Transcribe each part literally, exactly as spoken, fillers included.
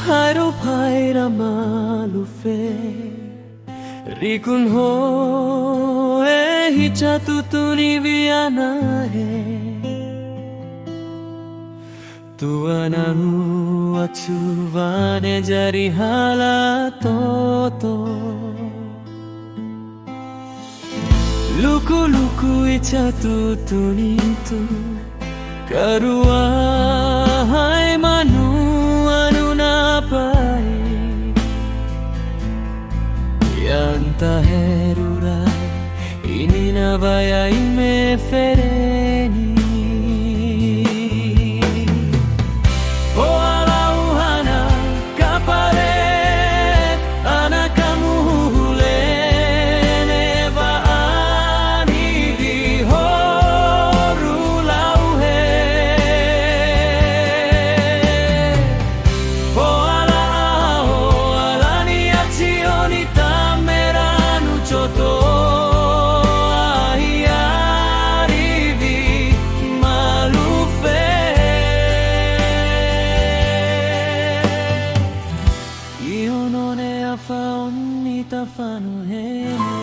Hairo paira malufe, rikun hoe hicatu tuni wi anahe. Tuananu acu wane jari hala toto. Luku-luku icatu tuni tu, karuwa hai manu anu napa'i. Yan taheru rai, ini na baya ime fereni. Ho ala uhana kaparet, ana kamuhule ne ba ani di horu lauhe. Ho ala, ho ala ni aci oni tameranu coto ahi ari wi malufe. Iyo no ne afa oni tafanu hene.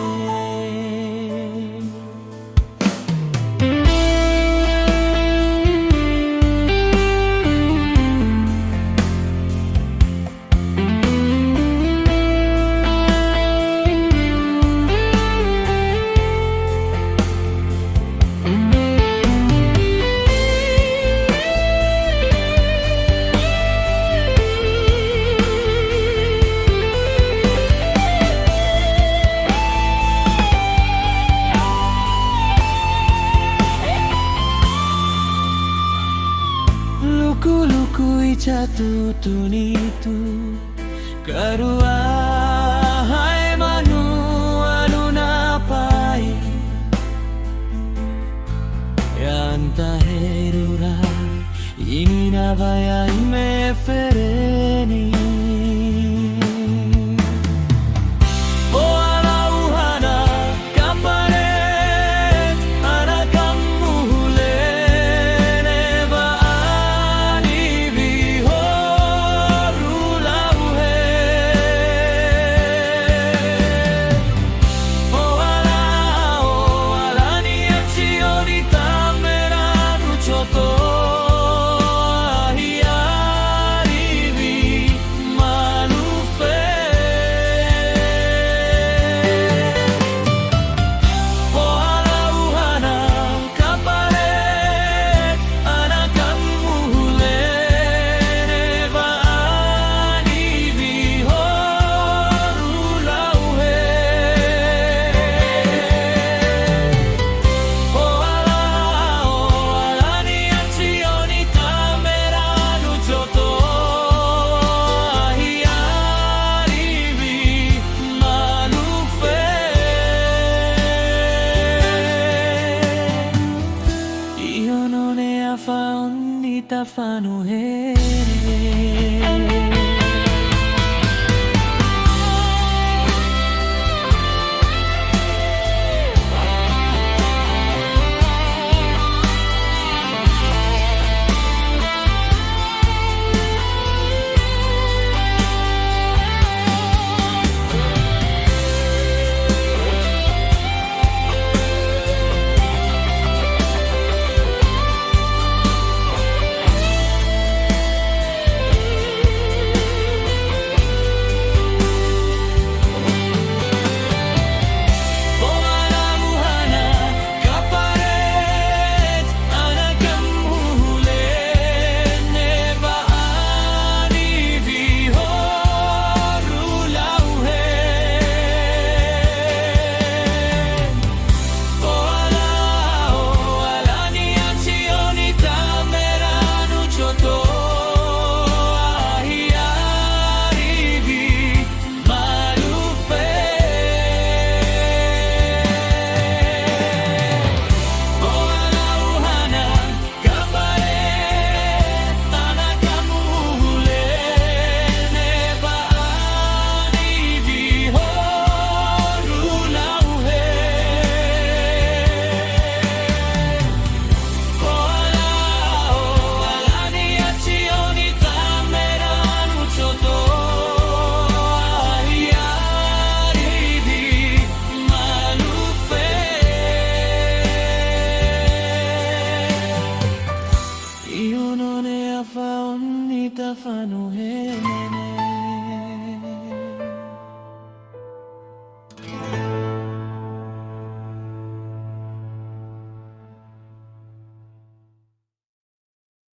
Luku-luku icatu tuni tu, karuwa hai manu anu napa'i. Yan taheru rai, ini na baya ime fereni. Ho ala uhana kaparet, ana kamuhule ne ba ani wi horu lauhe. Ho ala, ho ala ni aci oni tameranu coto ahi ari wi malufe. Ho ala uhana kaparet, ana kamuhule ne ba ani wi horu lauhe. Ho ala, ho ala ni aci oni tameranu coto ahi ari wi malufe. Iyo no ne afa oni tafanu hene.